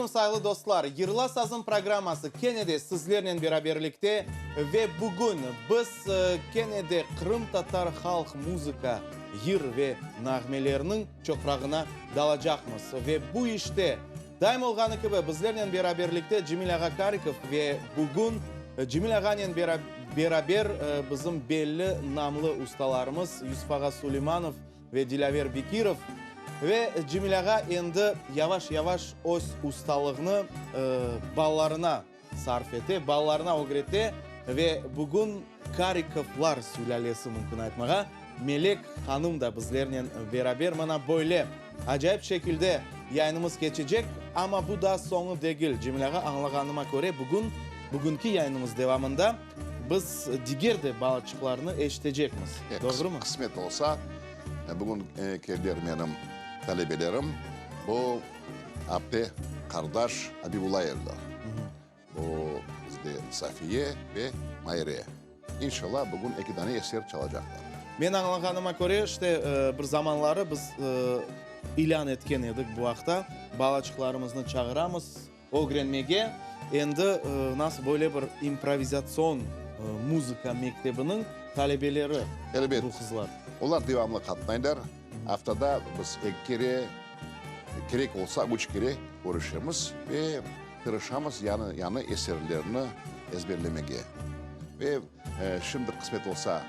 aleyküm, sayğılı dostlar! Yırla sazım programması kene de sizlernen beraberlikte ve bugün biz kene de qırımtatar halq muzıka, yır ve nağmeleriniñ çoqrağına dalacaqmız. Ve bu işte, daim olğanı kibi, bizlernen beraberlikte Cemil ağa Karikov ve bugün Cemil ağanen beraber bizim belli namlı ustalarımız Yusuf ağa Suleymanov, Ve Dilâver Bekirov ve Cemil ağa endi yavaş-yavaş öz ustalığını balalarına sarf ete, balalarına ögrete ve bugün Karikovlar sülâlesi mümkün aytmağa, Melek hanım da bizlernen beraber. Mana böyle acayip şekilde yayınımız keçecek, amma bu daa soñu degil, Cemil ağa, añlağanıma köre, bugün, bugünki yayınımız devamında Biz diger de balaçıqlarnı eşitecekmiz, doğrumı? Qısmet olsa, bugün keldiler menim talebelerim, bu apte qardaş Abibulayevler, bu bizde Safiye ve Mayre. İnşallah, bugün eki dane eser çalacaqlar. Men añlağanıma köre, işte, bir zamanları biz ilân etken edik bu aqta, balaçıqlarımıznı çağıramız, Ögrenmege, endi nasıl böyle bir improvizatsion muzıka mektebiniñ talebeleri Elbet, bu qızlar. Olar devamlı qatnaylar. Aftada biz eki kere, kerek olsa üç kere körüşemiz ve tırışamız yañı, yañı eserlerni ezberlemege. Ve şimdi qısmet olsa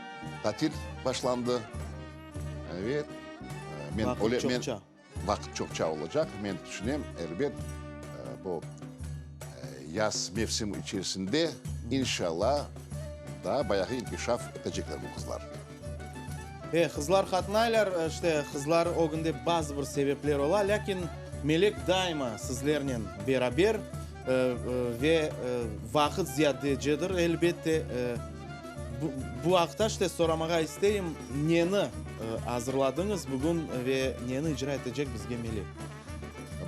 tatil başlandı ve men Vaqıt öyle, men çoqça. Vaqıt çoqça olacaq, men tüşünem, elbet, bu yaz mevsimi içerisinde, inşallah, daa bayağı inkişaf etecekler bu qızlar. E, qızlar qatnaylar, işte, qızlar ögünde bazı bir sebepler ola, lâkin Melek daima sizlernen beraber ve vaqıt ziyadecedir, elbette. Bu aqta işte soramağa isteyim, neni azırladıñız bugün ve neni icra etecek bizge Melek?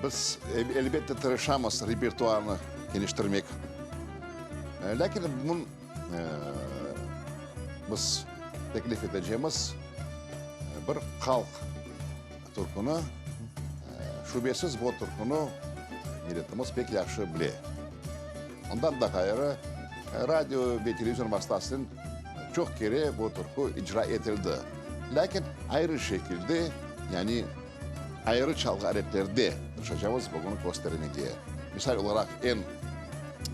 Biz, elbette, tırışamız repertuarnı keniştirmek. Lâkin bugün biz teklif etecemiz bir halq türküni. Şübesiz, bu türküni milletimiz pek yahşı bile. Ondan da ğayrı, radio ve televizor vastasınen çoq kere bu türkü icra etildi. Lâkin ayrı şekilde, yani ayrı çalğı aletlerde tırışacağımız bugün köstermege. Misal olaraq, eñ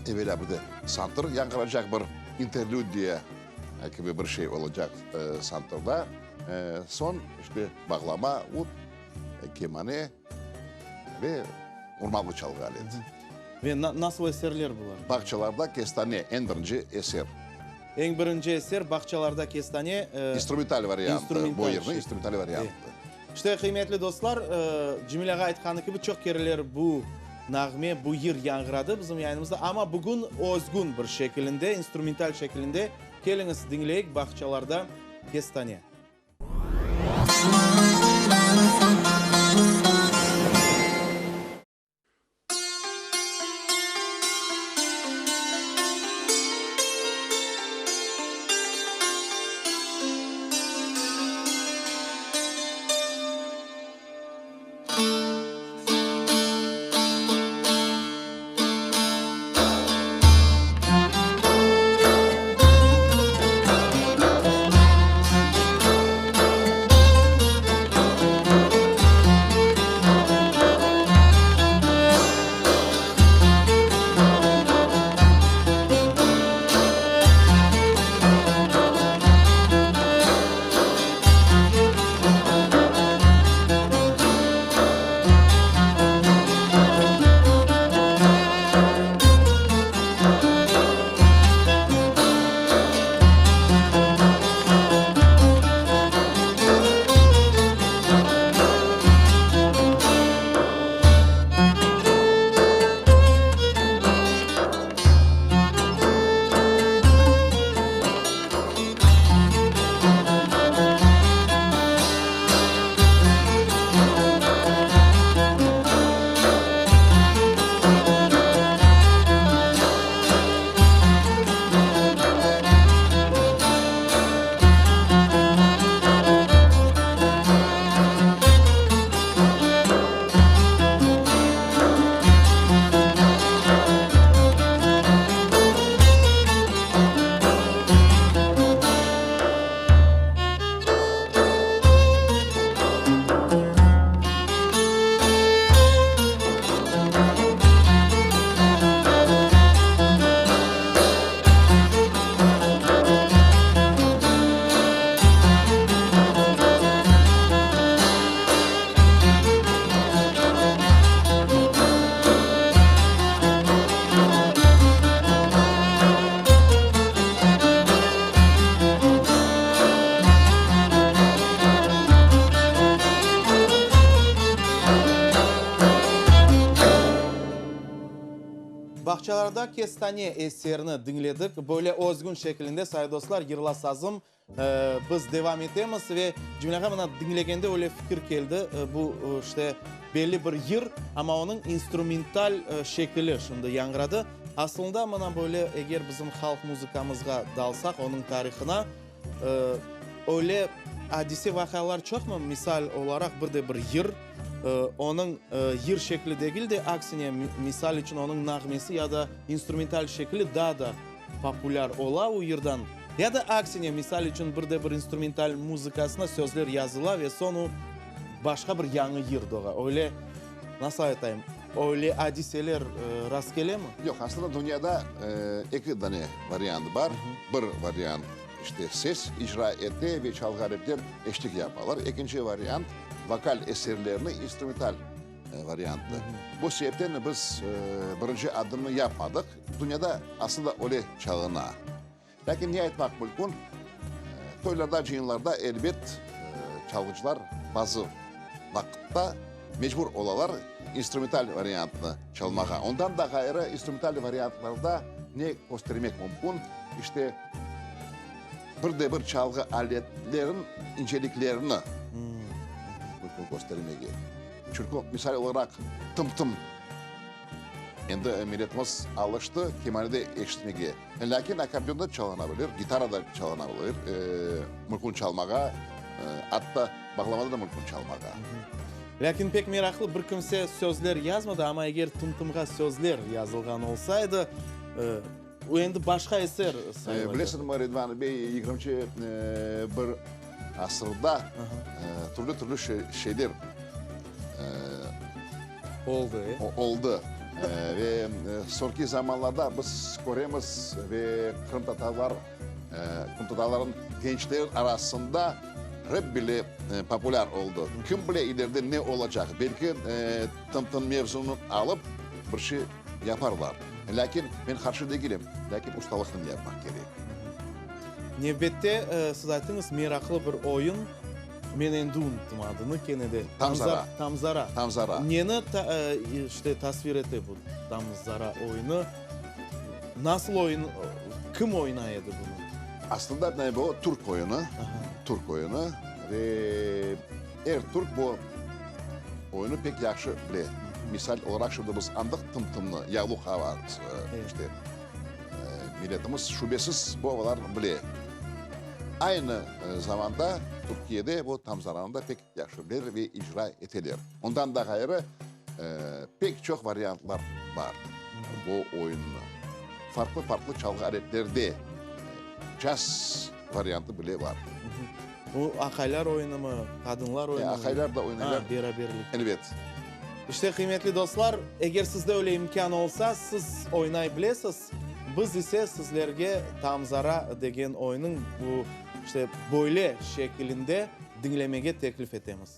evelâ bir de santır yañğıracaq bir interlüdiya kibi bir şey olacaq santırda. Soñ, işte, bağlama, ud, kemane. Ve urmalı çalğı aleti. Ve nasıl eserler bular? Bağçalarda kestane, eñ birinci eser. Eñ birinci eser, Bağçalarda kestane. İnstrumental variantı, bu yırnıñ instrumental variantı. İşte, qıymetli dostlar, Cemil ağa aytqanı kibi, çoq kereler bu nağme, bu yır yañğıradı bizim yayınımızda, amma bugün özgün bir şekilinde, instrumental şekilinde. Keliñiz, diñleyik, Bağçalarda kestane. Bağçalarda kestane eserini diñledik. Böyle özgün şekilinde, sayı dostlar, Yırla sazım biz devam etemiz. Ve Cemil ağa, mına diñlegende öyle fikir keldi, bu işte belli bir yır, amma onıñ instrumental şekili şimdi yañğıradı. Aslında mına böyle eger bizim halq muzıkamızğa dalsaq, onıñ tarihına, Öyle adise-vaqialar çoqmı? Misal olaraq, bir de bir yır, onıñ yır şekli degil de, aksine, misal içün, onıñ nağmesi ya da instrumental şekli daa da populâr ola o yırdan. Ya da aksine, misal içün, bir de bir instrumental muzıkasına sözler yazıla ve soñ o başqa bir yañı yır doğa. Öyle, nasıl aytayım, öyle adiseler rastkelemi? Yoq, aslında dünyada eki dane variant bar. Bir variant, işte, ses icra ete ve çalğı aletler eşlik yapalar. Ekinci variant, vokal eserlerni instrumental variantı. Bu sebepten biz birinci adımnı yapmadıq. Dünyada aslında öyle çalına. Lâkin ne aytmaq mümkün, toylarda, cıyınlarda, elbet, çalğıcılar bazı vaqıtta mecbur olalar instrumental variantnı çalmağa. Ondan da ğayrı, instrumental variantlarda ne köstermek mümkün, işte, bir de bir çalğı aletlerin inceliklerini mümkün köstermege. Çünki, misal olaraq, tım-tım, endi milletimiz alıştı kemanede eşitmege. Lâkin akkordeon da çalına bilir, gitara da çalına bilir, mümkün çalmağa, atta bağlamada da mümkün çalmağa. Lâkin pek meraqlı, bir kimse sözler yazmadı, amma eger Tım-tımğa sözler yazılğan olsaydı, o endi başqa eser sayılacaq. Bilesiñmi, Ridvan bey, yigirminci bir asırda türlü-türlü şeyler Oldı, e? Oldı. Ve soñki zamanlarda biz köremiz ve qırımtatarlar, qırımtatarlarnıñ gençler arasında rep bile populâr oldı. Kim bile ileride ne olacaq? Belki tım-tım mevzunı alıp bir şey yaparlar. Lâkin men qarşı degilim, lâkin ustalıqnen yapmaq kerek. Nevbette, siz ayttıñız, meraqlı bir oyun. Men endi unuttım adını kene de. Tamzara. Tamzara. Tamzara. Neni işte tasvir ete bu Tamzara oyunı? Nasıl oyun, kim oynay edi bunı? Aslında bu türk oyunı, türk oyunı ve er türk bu oyunı pek yahşı bile. Misal olaraq şimdi biz añdıq Tım-tımnı, Yağluq ava, işte. Milletimiz şübesiz bu avalarnı bile. Aynı zamanda Türkiyede bu tamzaranı da pek yahşı bileler ve icra eteler. Ondan da ğayrı, pek çoq variantlar bar bu oyunnı. Farqlı-farqlı çalğı aletlerde caz variantı bile bar. Bu aqaylar oyunımı, qadınlar oyunımı? Aqaylar da oynaylar. Ha, beraberlik. Elbet. İşte, qıymetli dostlar, eger sizde öyle imkân olsa, siz oynay bilesiz. Biz ise sizlerge Tamzara degen oyunıñ bu, işte, böyle şekilinde diñlemege teklif etemiz.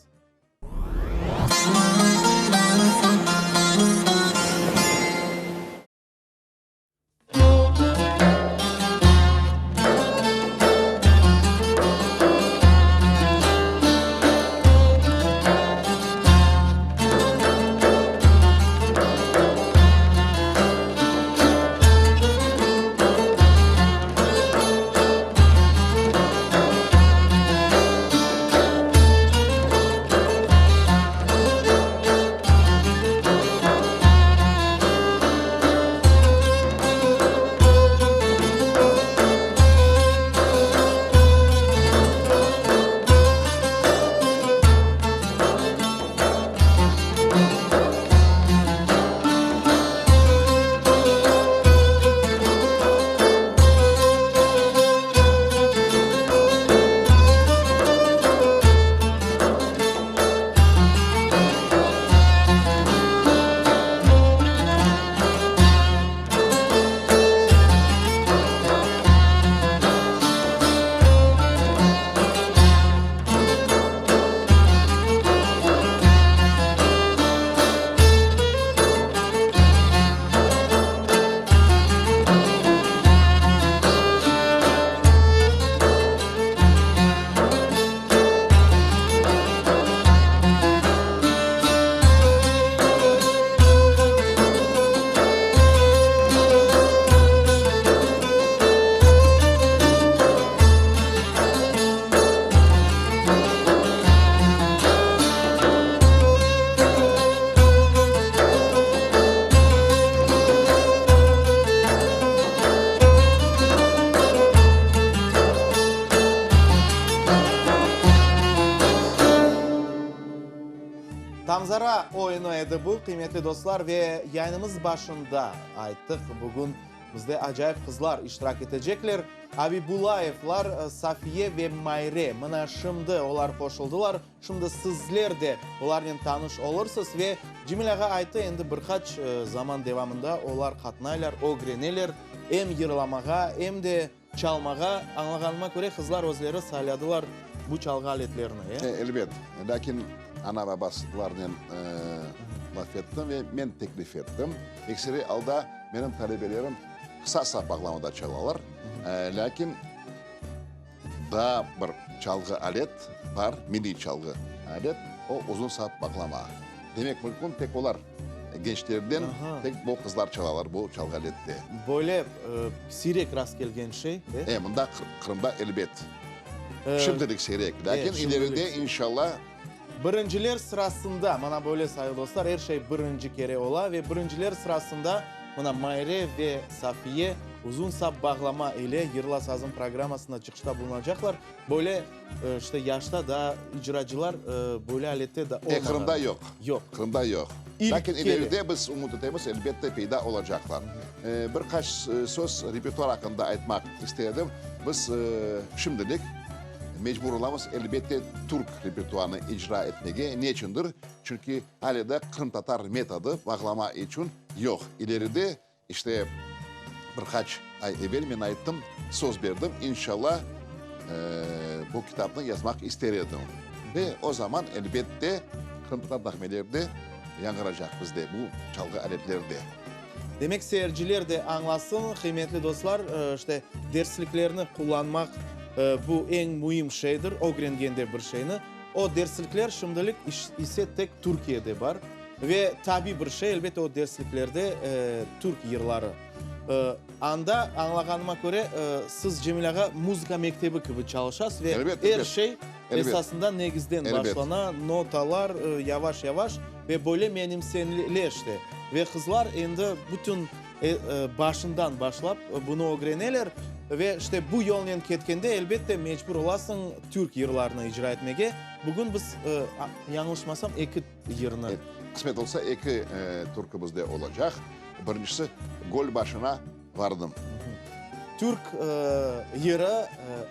Özara oyunı edi bu, qıymetli dostlar, ve yayınımız başında ayttıq, bugün bizde acayip qızlar iştirak etecekler, Abibulayevlar, Safiye ve Mayre. Mına şimdi olar qoşuldılar, şimdi sizler de olarnen tanış olursız ve Cemil ağa ayttı, endi bir qaç zaman devamında olar qatnaylar, ögreneler em yırlamağa, em de Çalmağa, añlağanıma köre, qızlar özleri sayladılar bu çalğı aletlerini, e? E, elbet. Lâkin ana-babasılarnen laf ettim ve men teklif ettim. Ekseriy alda menim talebelerim qısa sap bağlamada çalalar. Lâkin daa bir çalğı alet bar, milliy çalğı alet, o uzun sap bağlama. Demek mümkün, tek olar Gençlerden tek bu qızlar çalalar bu çalğı alette. Böyle siyrek rast kelgen şey, e? E, mında Qırımda elbet. Şimdilik siyrek, lâkin ileride inşallah. Birinciler sırasında, mana böyle sayılı dostlar, er şey birinci kere ola ve birinciler sırasında mına Mayre ve Safiye uzun sap bağlama ile Yırla sazım programmasında çıqışta bulunacaqlar. Böyle, işte, yaşta daa icracılar böyle alette da olmağan. E, Qırımda yoq. Yoq. Qırımda yoq. İlk Lâkin kere. ileride biz ümüt etemiz, elbette, peyda olacaqlar. Bir qaç söz repertuar aqqında aytmaq ister edim. Biz şimdilik mecbur olamız, elbette, türk repertuarını icra etmege. Ne içündir? Çünki ale de qırımtatar metodı bağlama içün yoq. İleride İşte, bir qaç ay evel men ayttım, söz berdim, inşalla, bu kitapnı yazmaq ister edim. Ve o zaman, elbette, qırımtatar nağmeleri de yañğıracaq bizde, bu çalğı aletlerde. Demek, seyirciler de añlasın, qıymetli dostlar, işte, dersliklerni qullanmaq, bu eñ müim şeydir, ögrengende bir şeyni. O derslikler şimdilik ise tek Türkiyede bar. Ve tabiy bir şey, elbette, o dersliklerde türk yırları. Anda, añlağanıma köre, siz, Cemil ağa, muzıka mektebi kibi çalışasız ve er şey esasında negizden başlana, notalar yavaş-yavaş ve böyle menimsenleşti. Ve qızlar endi bütün başından başlap bunı ögreneler ve işte bu yolnen ketkende, elbette, mecbur olasıñ türk yırlarını icra etmege. Bugün biz, yañlışmasam, eki. Yırnı. Qısmet olsa, eki türkü bizde olacaq. Birincisi, Göl başına vardım. Türk yırı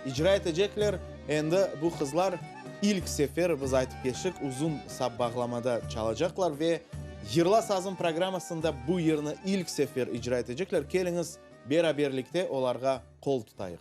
icra etecekler. Endi bu qızlar ilk sefer, biz aytıp keçtik, uzun sap bağlamada çalacaqlar ve Yırla sazım programmasında bu yırnı ilk sefer icra etecekler. Keliñiz, beraberlikte olarğa qol tutayıq.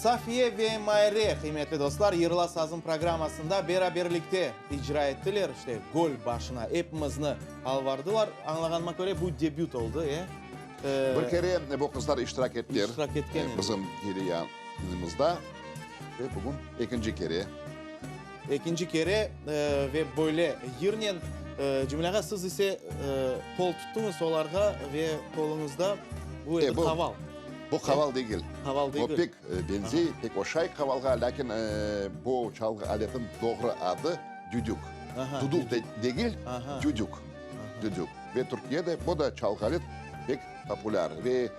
Safiye ve Mayre, qıymetli dostlar, Yırla sazım programmasında beraberlikte icra ettiler. İşte, göl başına epimizni alvardılar. Añlağanıma köre, bu debüt oldı, e? Bir kere bu qızlar iştirak ettiler. İştirak etken edi. Bizim teleyanımızda. Ve bugün ekinci kere. Ekinci kere ve böyle yırnen. Cemil ağa, siz ise qol tuttıñız olarğa ve qoluñızda bu endi qaval. Bu qaval degil. Qaval degil. O pek benzey, pek oşay qavalğa, lâkin bu çalğı aletiniñ doğru adı düdük. Duduk degil, düdük. Düdük. Ve Türkiyede bu da çalğı alet pek populâr ve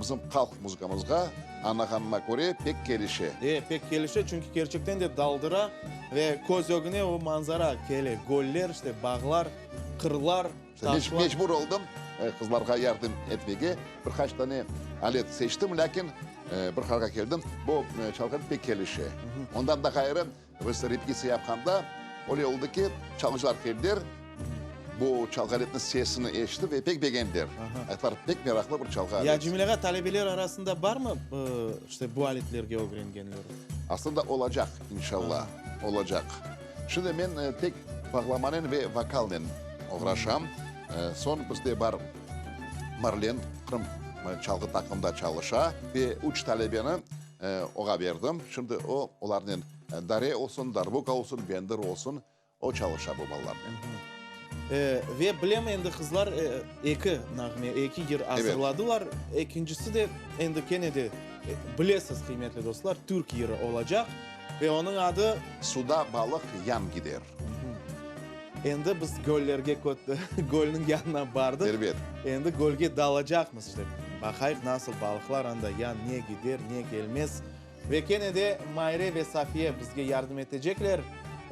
bizim halq muzıkamızğa, añlağanıma köre, pek kelişe. E, pek kelişe, çünki kerçekten de daldıra ve köz ögüne o manzara kele, göller, işte, bağlar, qırlar, taşlar. Mecbur oldım qızlarğa yardım etmege, bir qaç tane alet seçtim, lâkin bir qararğa keldim, bu çalğı alet pek kelişe. Ondan da ğayrı, Biz repetitsiya yapqanda, öyle oldı ki, çalğıcılar keldiler, bu çalğı aletniñ sesini eşitip ve pek begendiler. Ayttılar, pek meraqlı bir çalğı Ya alet. Cemil ağa, talebeler arasında barmı, işte, bu aletlerge ögrengenler? Aslında olacaq, inşalla, olacaq. Şimdi men tek bağlamanen ve vokalnen oğraşam. Soñ bizde bar Marlen, Qırım çalğı taqımında çalışa ve üç talebeni Oğa berdim. Şimdi o, olarnen dare olsun, darbuka olsun, bendir olsun, o çalışa bu balalarnen. Ve bilem, endi qızlar eki nağme, eki yır azırladılar. Ekincisi de endi kene de, bilesiz, qıymetli dostlar, türk yırı olacaq. Ve onıñ adı. Suda balıq yan gider. Endi biz göllerge, gölniñ yanına bardıq. Elbet. Endi gölge dalacaqmız. İşte, baqayıq, nasıl balıqlar anda yan ne gider, ne kelmez. Ve kene de Mayre ve Safiye bizge yardım etecekler.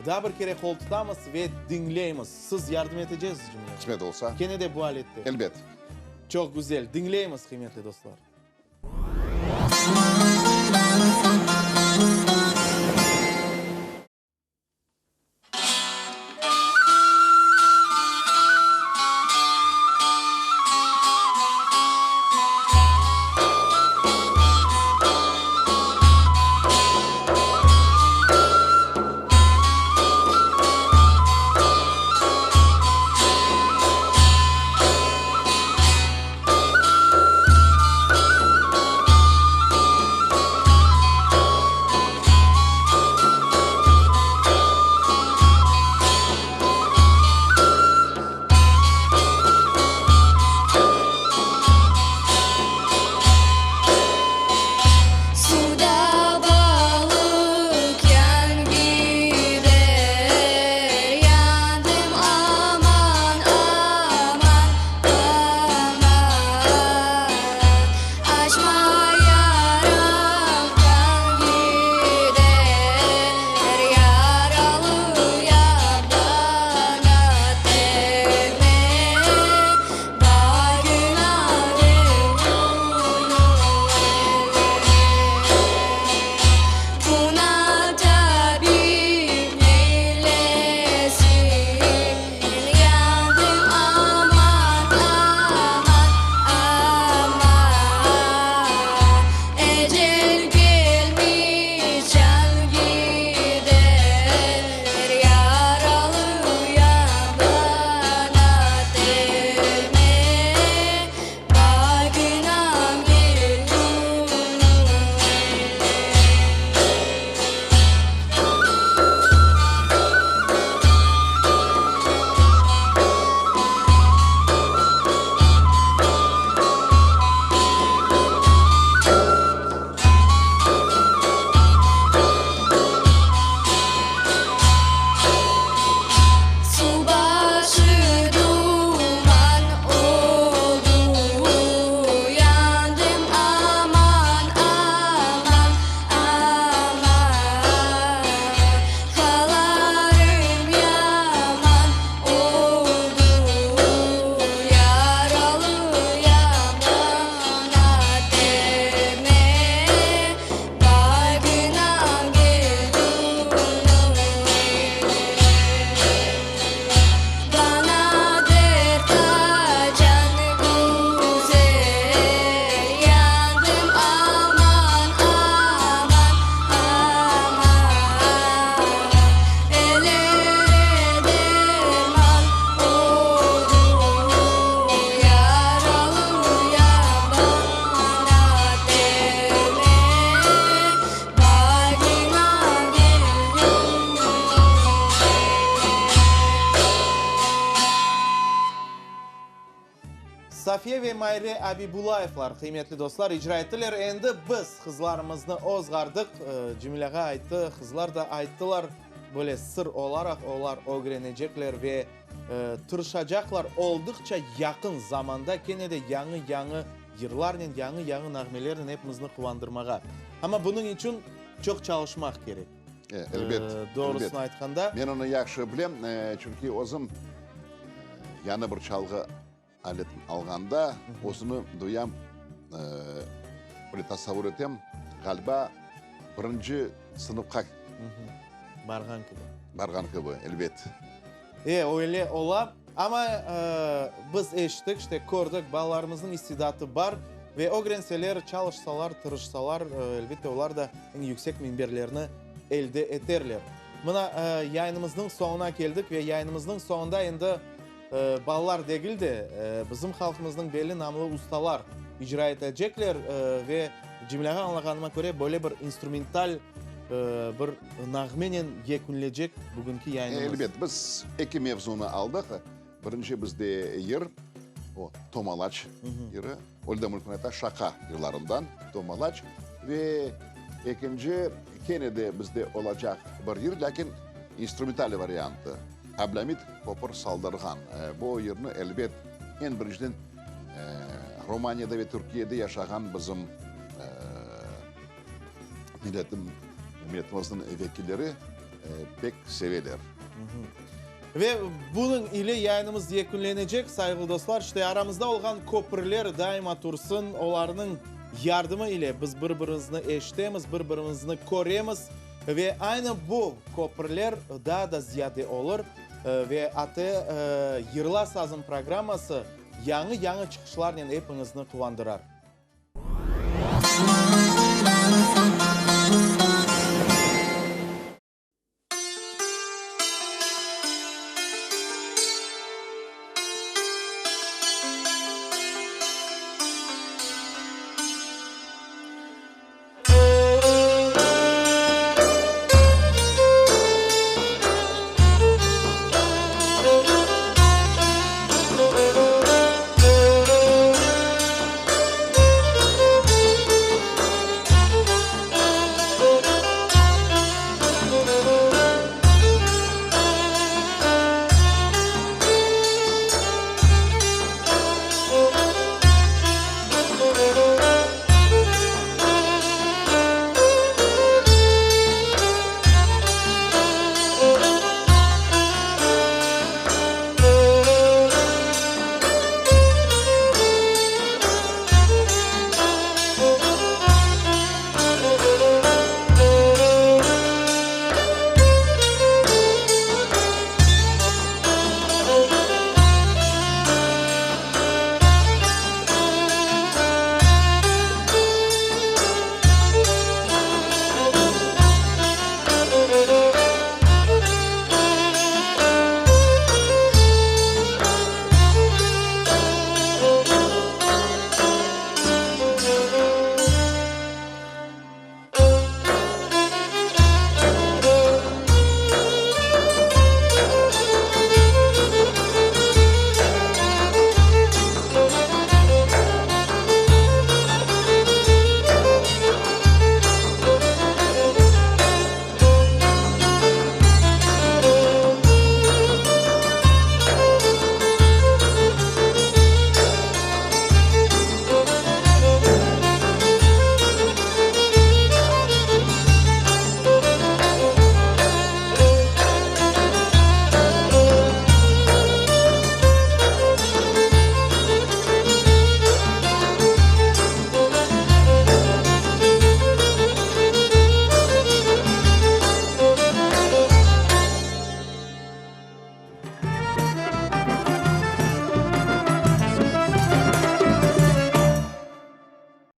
Daa bir kere qol tutamız ve diñleymiz. Siz yardım etecesiz, Cemile? Qısmet olsa. Kene de bu alette. Elbet. Çoq güzel. Diñleymiz, qıymetli dostlar. Safiye ve Mayre Abibulayevlar, qıymetli dostlar, icra ettiler. Endi biz qızlarımıznı ozğardıq. Cemil ağa ayttı, qızlar da ayttılar, böyle sır olaraq olar ögrenecekler ve tırışacaqlar olduqça yaqın zamanda kene de yañı-yañı yırlarnen, yañı-yañı nağmelernen epimizni quvandırmağa. Amma bunıñ içün çoq çalışmaq kerek. Elbet, elbet. Doğrusını aytqanda. Men onı yahşı bilem, çünki özüm yañı bir çalğı aletin alğanda, özüni duyam, böyle tasavvur etem, ğaliba, birinci sınıfqa Barğan kibi. Barğan kibi, elbet. E, öyle ola. Amma biz eşittik, işte, kördik, balalarımıznıñ istidatı bar ve ögrenseler, çalışsalar, tırışsalar, elbette, olar da eñ yüksek minberlerni elde eterler. Mına, yayınımıznıñ soñuna keldik ve yayınımıznıñ soñunda endi balalar degil de, bizim halqımıznıñ belli namlı ustalar icra etecekler ve Cemil ağa, añlağanıma köre, böyle bir instrumental bir nağmenen yekünlecek bugünki yayınımız. Elbet, biz eki mevzunı aldıq. Birinci bizde yır, o, Tomalaç yırı, öyle de mümkün ayta, şaqa yırlarından Tomalaç. Ve ekinci, kene de bizde olacaq bir yır, lâkin instrumental variantı, Ablâmit köpür saldırğan. Bu yırnı, elbet, eñ birinciden Romaniyada ve Türkiyede yaşağan bizim milletim, milletimizniñ vekilleri pek seveler. Ve bunıñ ile yayınımız yekünlenecek, sayğılı dostlar. İşte, aramızda olğan köpürler daima tursın, olarnıñ yardımı ile biz bir-birimizni eşitemiz, bir-birimizni köremiz ve aynı bu köpürler daa da ziyade olur. Ve AT Yırla sazım programması yañı-yañı çıqışlarnen epiñizni quvandırar.